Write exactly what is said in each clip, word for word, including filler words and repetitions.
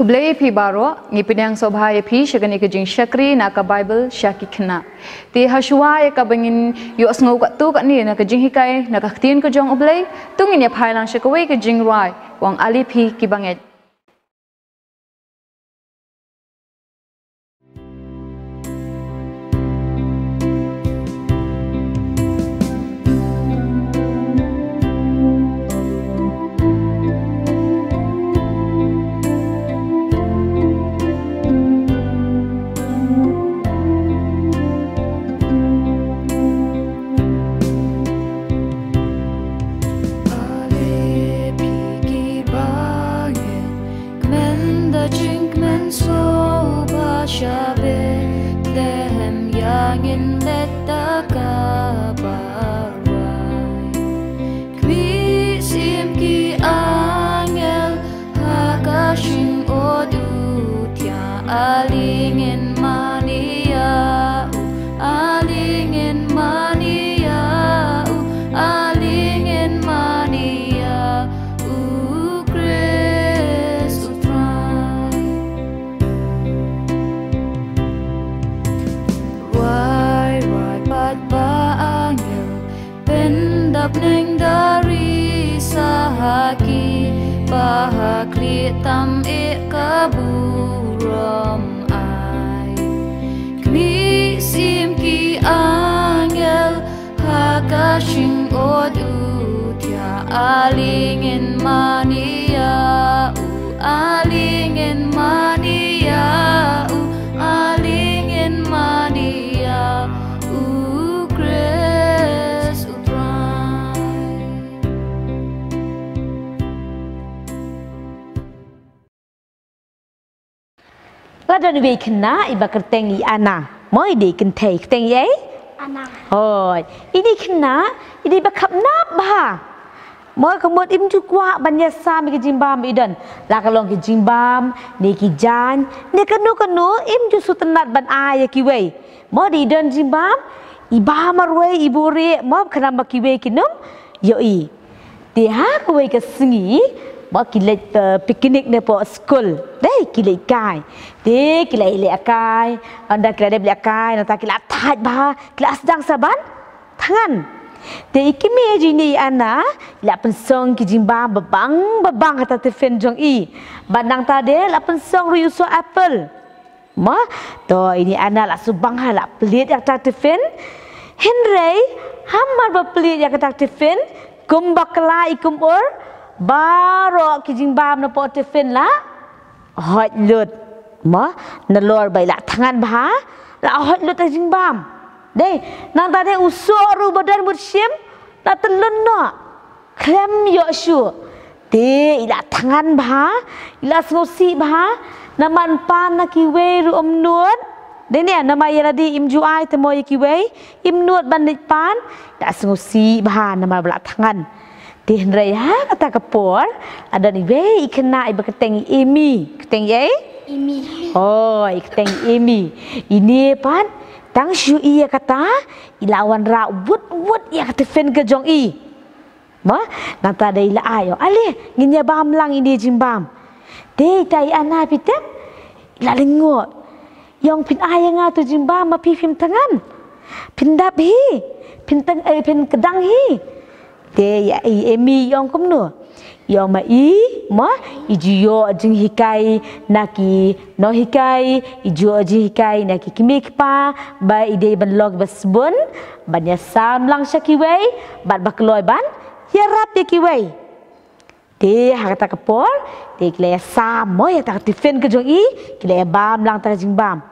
Khublei ïa phi baroh, ngi pdiang sngewbha ïa phi sha kane ka jingshakri na ka Baibl sha ki khynnah. Te ha shuwa ïa kaba ngin ïohsngew katto katne na ka jinghikai na ka ktien ka jong U Blei, to ngin ïa phai lang sha kawei ka jingrwai, Ong Ale Phi Ki Bangeit. Ale phi ki bangeit, kmen da jingkmen sngewbha sha Bethlehem, ïa ngin leit da kaba rwai. Khmih sim ki angel ha ka shynod u thiah, ale ngin mane ïa u, ale ngin mane ïa u, ale ngin mane ïa u Khrist U Trai. Rwai, rwai pat ba angel, pyndap neng da ri sa ha ki, ba ha khlieh tam eh ka burom ai. Khmih sim ki angel ha ka shynod u thiah, ale ngin mane ïa u, ale ngin mane ïa u, ale ngin mane ïa u Khrist U Trai. La don iwei i khynnah iba kyrteng i Anna. Mo, i dei kynthei, kyrteng i ei? Anna. Hooid. Ini i khynnah i dei ba khapnap bha. Mo, ka mut im ju kwah ban ïasam ïa ki jingbam ba i don. La ka long ki jingbam, ne ki jaiñ, ne kano kano, im ju sngewtynnat ban ai ïa kiwei. Mo, dei i don jingbam, i bam marwei, i buhrieh, mo, khnang ba kiwei kin ym ïohi. Te ha kawei ka sngi, mo, ki leit, eh, picnic napoh skul. Dei, ki leit kai. Te ki la ïalehkai, ynda ki la dep lehkai, nangta ki la thait bha, ki la sdang sa ban thngan. Te i kmie jong i Anna, i la pynsong ki jingbam babang babang ha kata ka tiffin jong i. Bad nangta de la pynsong ruh ïa u soh apple. Mo, to ini i Anna la shu bang ha, la plie ïa kata ka tiffin. Hynrei, hamar ba plie ïa kata ka tiffin, kumba kylla i kum ur, baroh ki jingbam napoh tiffin la hoit lut. Mo, nalor ba i la thngan bha, la hoit lut ïa ki jingbam. Dei, nangta de u soh ruh ba don mut shim, la tyllun noh. Khlem ïoh shuh. Te i la thngan bha, i la sngewsih bha, namar pan na kiwei ruh ym nud. Dei ne, namar ïa lade im ju ai te mo ïa kiwei, im nud ban leit pan, i la sngewsih bha namar ba la thngan. Te hynrei ha kata ka por, la don iwei i khynnah iba kyrteng i Amy, kyrteng i ei? Amy. Oh, i kyrteng i Amy. Ine pat, tang shu ïa kata, i la wanrah wut wut ïa ka tiffin ka jong i. Mo, nangta de i la ai, ong ale, ngin ïa bam lang ine i jingbam. Te ita i Anna phi tip, i la lyngngoh. Ong phin ai ïa nga tu jingbam ma phi phim thngan. Phin dap hi, phin tang, eh, phin kdang hi. Te i, i Amy i ong kumno. I ong ma i, mo, i ju ïoh jinghikai na ki nonghikai, i ju ïoh jinghikai na ki kmie kpa, ba i dei ban long ba sbun, ban ïasam lang sha kiwei, bad ba kloi ban ïarap ïa kiwei. Te ha kata ka por, te ki la ïasam mo ïa kata ka tiffin ka jong i, ki la ïabam lang kata ka jingbam.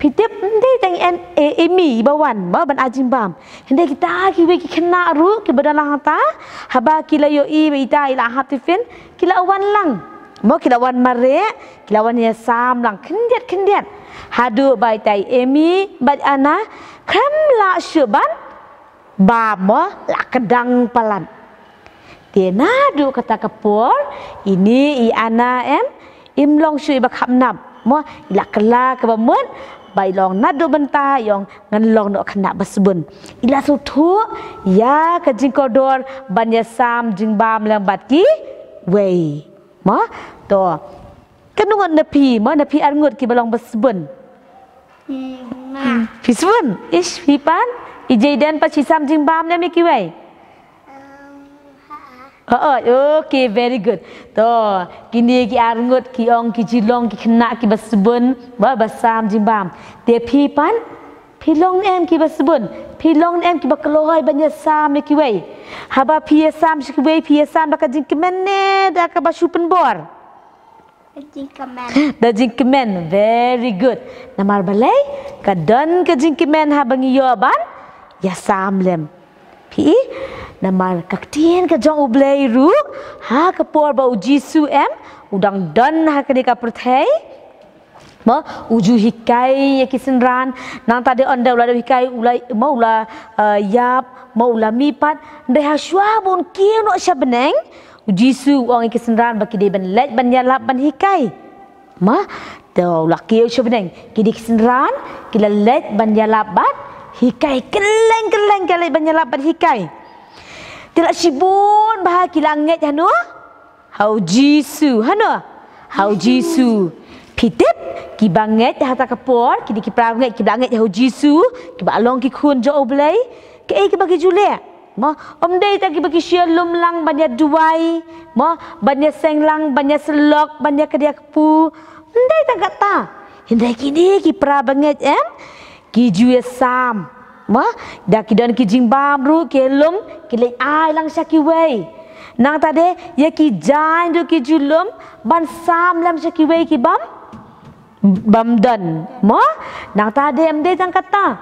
Phi tip, ym dei tang i An-, eh, Amy iba wan, mo ban ai jingbam. Hynrei kita kiwei ki khynnah ruh, kiba don lang hangta, haba ki la ïohi ba ita i la hap tiffin, ki la wan lang. Mo ki la wan mareh, ki la wan ïasam lang khyndiat khyndiat. Haduh ba ita i Amy bad Anna, khlem lah shuh ban bam mo, la kdang palat. Te naduh kata ka por, ine i Anna em, im long shuh iba khapnap. Mo, i la kylla kaba mut, ba i long naduh mynta, i ong ngan long noh khynnah ba sbun. I la sngewthuh ïa ka jingkordor ban ïasam jingbam lang bad kiwei. Mo, to. Katno ngut na phi, mo, na phi ar ngut kiba long ba sbun? Hmm, ma. Phi sbun? Ish, phi pat? I Jayden pat shi sam jingbam ne em ïa kiwei? Um, ha. Oh, oh, okay, very good. To, kine ki ar ngut ki ong ki ju long ki khynnah kiba sbun, ba, ba sam jingbam. Te phi pat? Phi long ne em kiba sbun? Phi long ne em kiba kloi ban ïa sam ïa kiwei? Haba phi ïa sam sha kiwei, phi ïa sam da ka jingkmen ne da kaba shu pynbor? Ka jingkmen. Da jingkmen, very good. Namar balei, ka don ka jingkmen haba ngi ïoh ban ïa sam lem. Phi, namar ka ktien ka jong U Blei ruh, ha ka por ba U Jisu em, u dang don ha kane ka pyrthei. Mo, u ju hikai ïa ki synran, nangta de ynda u la dep hikai, u la, mo, u la, eh, ïap, mo, u la mih pat, hynrei ha shuwa ba un kiew noh sha bneng, U Jisu u ong ïa ki synran ba ki dei ban leit ban ïalap ban hikai. Mo, te u la kiew sha bneng, ki dei ki synran, ki la leit ban ïalap ban hikai, kylleng kylleng ki la leit ban ïalap ban hikai. Te la shibun bha ki la ngeit hano? Ha U Jisu, hano? Ha U Jisu. Phi tip, kiba ngeit ha kata ka por, ki dei ki para bangeit, kiba la ngeit ha U Jisu, kiba long ki khun jong U Blei, kaei kaba ki ju leh? Mo, ym dei tang kiba ki shu lum lang ban ïa duwai, mo, ban ïa seng lang, ban ïa syllok, ban ïa kdiah kpu. Ym dei tang kata. Hynrei kine ki para bangeit em, ki ju ïa sam. Mo, da ki don ki jingbam ruh ki lum, ki leit ai lang sha kiwei. Nangta de, ïa ki jaiñ ruh ki ju lum, ban sam lem sha kiwei kibym bym don. Mo, nangta de ym dei tang kata.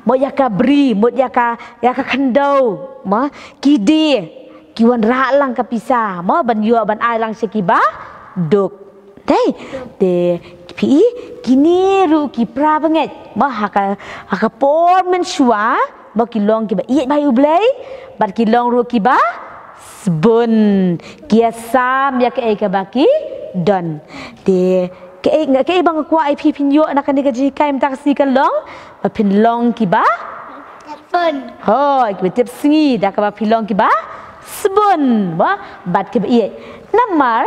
Mo, ïa ka bri, mo, ïa ka, ïa ka khyndew. Mo, ki die, ki wanrah lang ka pisa. Mo, ban ïoh, ban ai lang sha kiba duk. Dei, te, phi, kine ruh ki para bangeit. Mo, ha ka, ha ka por mynshuwa, mo, ki long kiba ïeit bha ïa U Blei, bad ki long ruh kiba sbun. Ki ïa sam ïa kaei kaba ki don. Te, kaei, nga, kaei ba nga kwah ïa phi phin ïoh na kane ka jinghikai mynta ka sngi ka long, ba phin long kiba sbun. Hooid, kiba tip sngi, da kaba phi long kiba sbun, ba, bad kiba ïeit. Namar,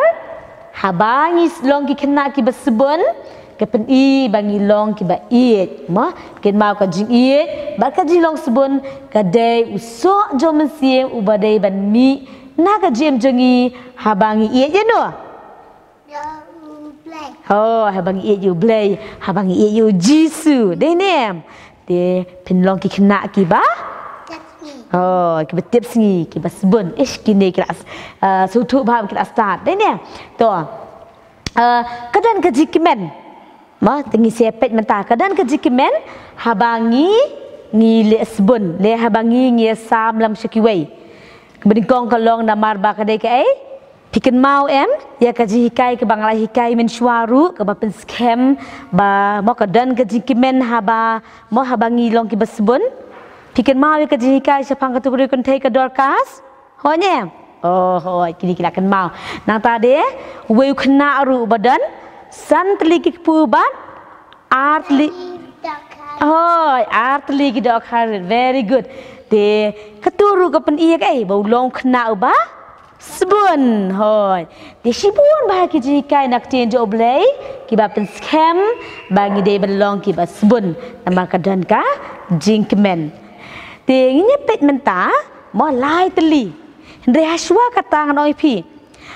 haba ngi long ki khynnah kiba sbun, ka pyni ba ngi long kiba ïeit, mo, kynmaw ka jingïeit, bad ka jinglong sbun, ka dei u soh jong u Mynsiem, uba dei ban mih, na ka jingim jong ngi, haba ngi ïeit ïa no? Ïa U Blei. Oh, haba ngi ïeit ïa U Blei, haba ngi ïeit ïa U Jisu, dei ne em? Te phin long ki khynnah kiba? Tip sngi. Oh, kiba tip sngi, kiba sbun. Ish, kine ki la, ah, sngewthuh bha ki la start. Dei ne? To. Ah, ka don ka jingkmen. Mo, te ngi sa peit mynta. Ka don ka jingkmen, haba ngi, ngi leh sbun. Leh haba ngi, ngi sam lem sha kiwei. Kaba nyngkong ka long namar ba ka dei kaei? Phi kynmaw em, ïa ka jinghikai kaba nga la hikai mynshuwa ruh, kaba pynskhem, ba, mo, ka don ka jingkmen haba, mo, haba ngi long kiba sbun. Phi kynmaw ïa ka jinghikai shaphang katu ka dei kynthei ka Dorcas? Hooid ne? Oh, hooid, kine ki la kynmaw. Nangta de, uwei u khynnah ruh uba don san tylli ki kpu bad ar tylli. Hooid, ar tylli ki dohkha rit. Very good. Te, katu ruh ka pyni ïa kaei, ba u long u khynnah uba sbun. Hooid. Te shibun bha ki jinghikai na ka ktien jong U Blei, kiba pynskhem ba ngi dei ban long kiba sbun. Namar ka don ka jingkmen. Te ngin ïa peit mynta, mo, lai tylli. Hynrei ha shuwa kata ngan ong ïa phi.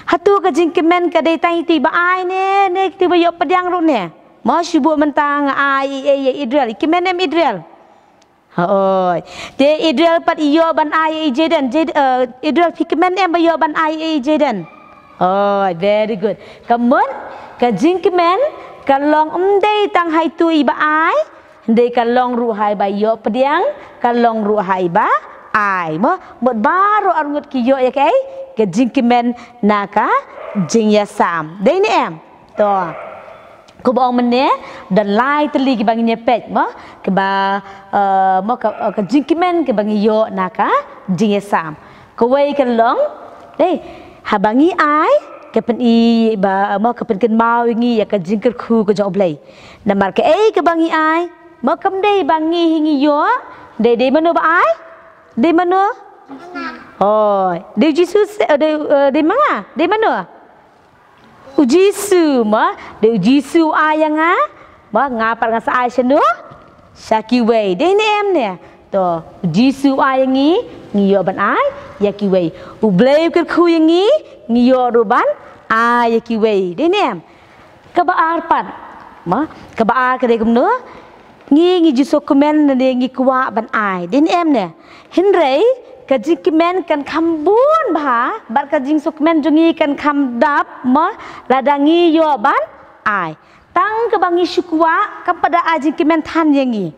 Hato ka jingkmen ka dei tang ïa kito ba ai ne, ne kito ba ïoh pdiang ruh ne? Mo, shu buh mynta nga ai ïa, ïa, ïa Idriel. I kmen em Idriel? Hooid. Te Idriel pat i ïoh ban ai ïa i Jayden. Jayden, eh, Idriel phi kmen em ba ïoh ban ai ïa i Jayden? Hooid, very good. Ka mut, ka jingkmen, ka long ym dei tang ha itu i ba ai, hynrei ka long ruh ha i ba ïoh pdiang, ka long ruh ha i ba ai. Mo, mut baroh arngut ki ïoh ïa kaei, ka jingkmen na ka jingïasam. Dei ne em? To. Kumba ong mynne, don lai tylli kiba ngin ïa peit, mo, kiba, eh, mo ka, eh, ka jingkmen kiba ngi ïoh na ka jingïasam. Kawei ka long, dei, haba ngi ai, ka pyni ba, mo, ka pynkynmaw ïa ngi ïa ka jingkyrkhu ka jong U Blei. Namar kaei kaba ngi ai, mo, kam dei ba ngi hi ngi ïoh, dei, dei mano ba ai? Dei mano? Hooid, dei Jisu, eh, dei, eh, dei ma nga? Dei mano? U Jisu, ma, dei u Jisu u ai ïa nga, ma, nga pat nga sa ai shano? Sha kiwei. Dei ne em ne? To, u Jisu u ai ïa ngi, ngi ïoh ban ai ïa kiwei. U Blei u kyrkhu ïa ngi, ngi ïoh ruh ban ai ïa kiwei. Dei ne em? Kaba ar pat. Ma, kaba ar ka dei kumno? Ngi, ngi ju sngewkmen ne ngi kwah ban ai. Dei ne em ne? Hynrei ka jingkmen kan kham bun bha, bad ka jingsngewkmen jong ngi kan kham dap, ma, lada ngi ïoh ban ai. Tang kaba ngi shu kwah, kam pat da ai jingkmen than ïa ngi.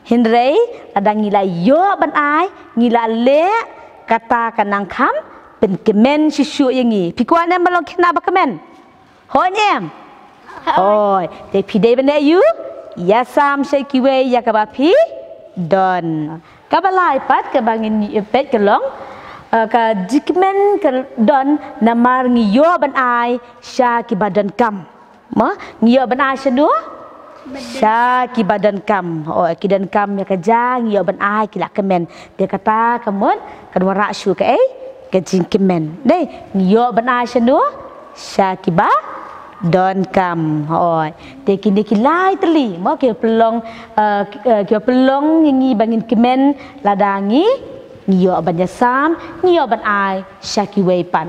Hynrei lada ngi la ïoh ban ai, ngi la leh kata ka nang kham pynkmen shuh shuh ïa ngi. Phi kwah ne em ban long khynnah ba kmen? Hooid ne em? Hooid. Te phi dei ban leh aïu? Ïasam sha kiwei ïa kaba phi don. Kaba lai pat kaba ngin ïa peit ka long, eh, ka jingkmen ka don namar ngi ïoh ban ai sha kiba donkam. Ma, ngi ïoh ban ai shano? Sha kiba donkam. Oh, ki donkam ïa ka ja ngi ïoh ban ai ki la kmen. Te kata ka mut kan wanrah shuh kaei? Ka jingkmen. Dei, ngi ïoh ban ai shano? Sha kiba donkam. Oh, te kine ki lai tylli, ma, ki pynlong, eh, ki, eh, ki pynlong ïa ngi ba ngin kmen lada ngi, ngi ïoh ban ïasam, ngi ïoh ban ai sha kiwei pat.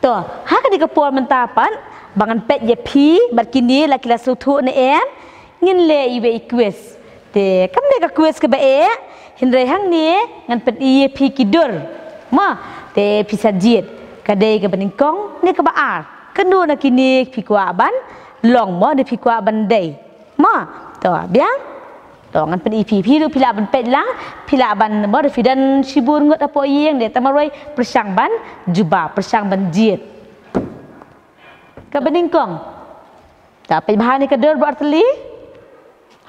To, ha kane ka por mynta pat, ba ngan peit ïa phi, bad kine la ki la sngewthuh ne em, ngin leh iwei i quiz. Te, kam dei ka quiz kaba eh, hynrei hangne, ngan pyni ïa phi ki dur. Ma, te phi sa jied, ka dei kaba nyngkong, ne kaba ar. Kano na kine phi kwah ban long, ma, ne phi kwah ban dei. Ma, to, biang. To, ngan pyni phi, phi ruh phi lah ban peit lang, phi lah ban, ma, da phi don shibun ngut hapoh ïing, dei tang marwei, pyrshang ban jubab, pyrshang ban jied. Kaba nyngkong. To, peit bha ne ka dur ba ar tylli.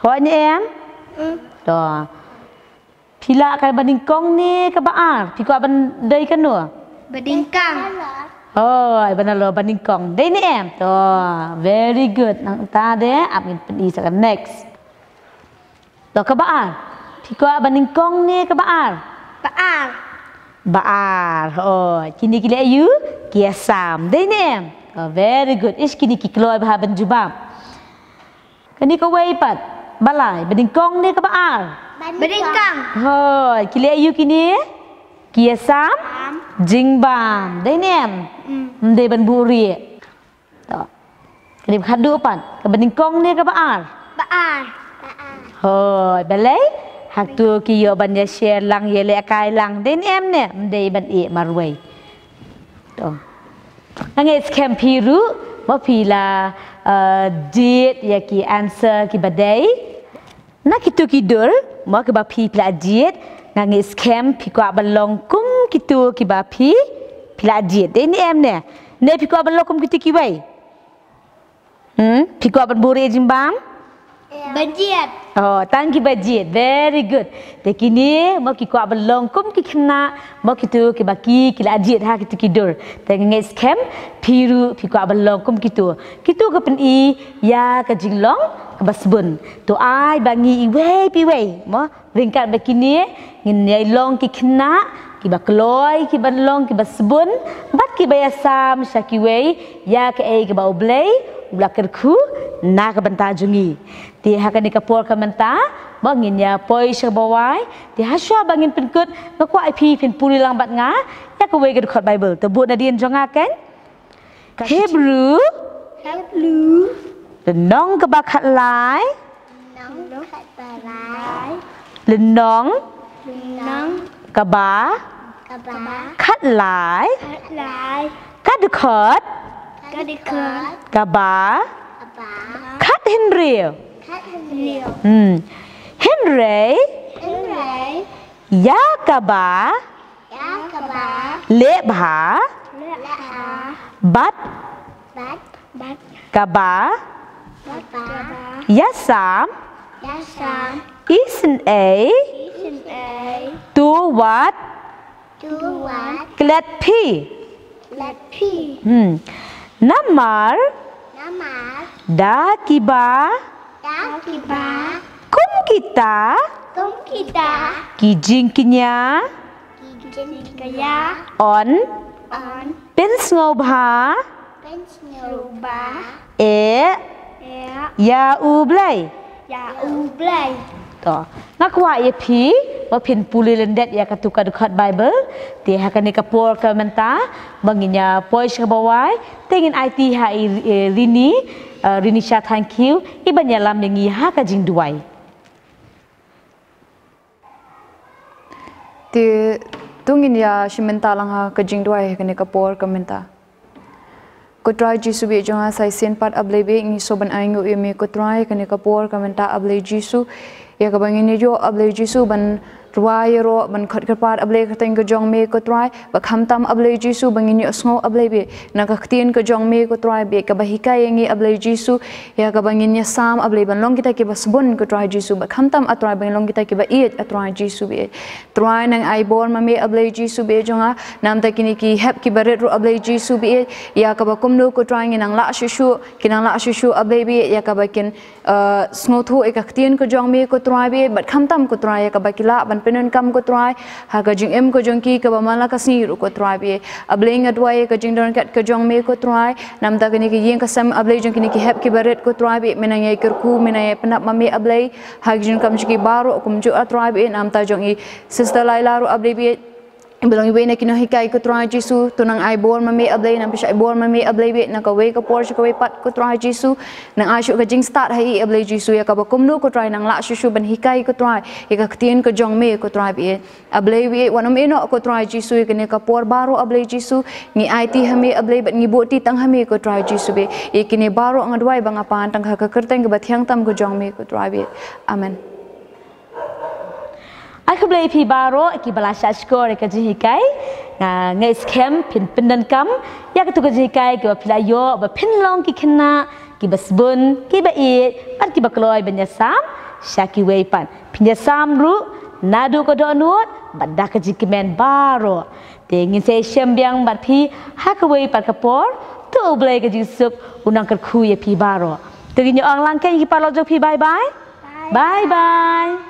Hooid ne em? Mm. To. Phi lah kaba nyngkong ne kaba ar? Phi kwah ban dei kano? Ba nyngkong. Hooid, ba nalor ba nyngkong. Dei ne em? To, very good. Nangta de, ap ngin pyni sa ka next. To, kaba ar. Phi kwah ba nyngkong ne kaba ar? Ba ar. Ba ar. Oh, kine ki leh aïu? Ki ïasam. Dei ne em? Oh, very good. Ish, kine ki kloi bha ban jubab. Kane kawei pat. Ba lai. Ba nyngkong ne kaba ar? Ba nyngkong. Hooid, ki leh aïu kine? Ki ïasam? Bam. Jingbam. Dei ne em? Mm. Ym dei ban buhrieh. To. Kane ba khadduh pat. Kaba nyngkong ne kaba ar? Ba ar. Ba ar. Hooid, balei? Hato ki ïoh ban ïa share lang, ïa lehkai lang. Dei ne em ne? Ym dei ban ïeh marwei. To. Nga ngeit skhem phi ruh, ma, phi la, eh, jied ïa ki answer kiba dei. Na kito ki dur, ma, kiba phi phi la jied, nga ngeit skhem phi kwah ban long kum kito kiba phi phi la jied. Dei ne em ne? Ne phi kwah ban long kum kito kiwei? Hmm? Phi kwah ban buhrieh jingbam? Ban jied. Oh, tang kiba jied. Very good. Te kine, ma, ki kwah ban long kum ki khynnah, ma, kito kiba ki, ki la jied ha kito ki dur. Te nga ngeit skhem, phi ruh, phi kwah ban long kum kito. Kito ka pyni ïa ka jinglong kaba sbun. To ai ba ngi iwei pa iwei, ma, ryngkat bad kine, ngin ïai long ki khynnah kiba kloi, kiba long kiba sbun, bad kiba ïasam sha kiwei ïa kaei kaba U Blei u la kyrkhu na ka bynta jong ngi. Te ha kane ka por ka mynta, ma, ngin ïa poi sha kaba wai. Te hashwa ba ngin pynkut, nga kwah ïa phi phin pule lang bad nga ïa kawei ka dkhot Baibl. To bud nadien jong nga, kan? Hebru. Hebru. Lynnong kaba khatlai. Lynnong kaba khatlai. Lynnong. Lynnong. Kaba. Kaba. Khatlai. Khatlai. Ka dkhot. Ka dkhot. Kaba. Kaba. Khathynriew. Khathynriew. Hmm. Hynrei. Hynrei. Ïa kaba. Ïa kaba. Leh bha. Leh bha. Bad. Bad. Bad. Kaba. Kaba. Ïasam. Ïasam. Isynei. Isynei. To wat. To wat. Klet phi. Klet phi. Hmm. Namar. Namar. Da kiba. Da kiba. Kum kita. Kum kita. Ki jingkñia. Ki jingkñia. Yn. Yn. Pynsngewbha. Ruba. E. Ïa U Blei. Ïa U Blei. To. Nga kwah ïa phi ba phin pule lyndet ïa katu ka dkhot Baibl. Te ha kane ka por ka mynta ba ngin ïa poi sha kaba wai, te ngin aiti ha i, i Rini, eh, Rini Shathankiu, i ban ïalam ïa ngi ha ka jingduwai. Te to ngin ïa shim bynta lang ha ka jingduwai ha kane ka por ka mynta. Ko Trai Jisu bieit jong nga, sa shisien pat A Blei bieit ngi sngewbha ban ainguh ïa me ko Trai ha kane ka por ka mynta A Blei Jisu. Ïa kaba ngin ïoh A Blei Jisu ban rwai ïaroh, ban khot kyrpad A Blei ka kyrteng ka jong me ko Trai. Ba khamtam A Blei Jisu ba ngin ïohsngew A Blei bieit na ka ktien ka jong me ko Trai bieit kaba hikai ïa ngi A Blei Jisu. Ïa kaba ngin ïasam A Blei ban long kita kiba sbun ko Trai Jisu, ba khamtam A Trai ba ngin long kita kiba ïeit A Trai Jisu bieit. Trai nang ai bor ma me A Blei Jisu bieit jong nga, namta kine ki hep kiba rit ruh A Blei Jisu bieit. Ïa kaba kumno ko Trai ngin nang lah shuh shuh, kin nang lah shuh shuh A Blei bieit, ïa kaba kin uh, sngewthuh ïa ka ktien ka jong me ko Trai bieit, bad khamtam ko Trai ïa kaba ki lah ban pyndonkam ko Trai ha ka jingim ka jong ki kaba man la ka sngi ruh ko Trai bieit. A Blei nga duwai ïa ka jingdon kat ka jong me ko Trai, namta kane ka ïing ka sem A Blei jong kine ki hep kiba rit ko Trai bieit, me nang ïai kyrkhu, me nang ïai pynap ma me A Blei ha ka jingdonkam jong ki baroh kumjuh A Trai bieit, namta jong i Sister Laila ruh A Blei bieit. Ba long iwei na ki nonghikai ko Trai Jisu, to nang ai bor ma me A Blei, nang pynshai bor ma me A Blei bieit na kawei ka por sha kawei pat ko Trai Jisu. Nang ai shuh ka jingstad ha i A Blei Jisu, ïa kaba kumno ko Trai nang lah shuh shuh ban hikai ko Trai ïa ka ktien ka jong me ko Trai bieit. A Blei bieit, wat nym ïehnoh ko Trai Jisu, ïa kane ka por baroh A Blei Jisu ngi aiti ha me A Blei bad ngi buh ti tang ha me ko Trai Jisu bieit. Ïa kine baroh nga duwai ba nga pan tang ha ka kyrteng kaba thiang tam ka jong me ko Trai bieit. Amen. Ai khublei ïa phi baroh kiba la shah shkor ïa ka jinghikai. Nga ngeit skhem phin pyndonkam ïa katu ka jinghikai kaba phi la ïoh, ba phin long ki khynnah kiba sbun, kiba ïeit bad kiba kloi ban ïasam sha kiwei pat. Phin ïasam ruh naduh ka dohnud bad da ka jingkmen baroh. Te ngin sa ïashem biang bad phi ha kawei pat ka por. To U Blei ka jingsuk un nang kyrkhu ïa phi baroh. To ngin ïa ong lang kein ïa ki paralok jong phi, bye bye. Bye bye.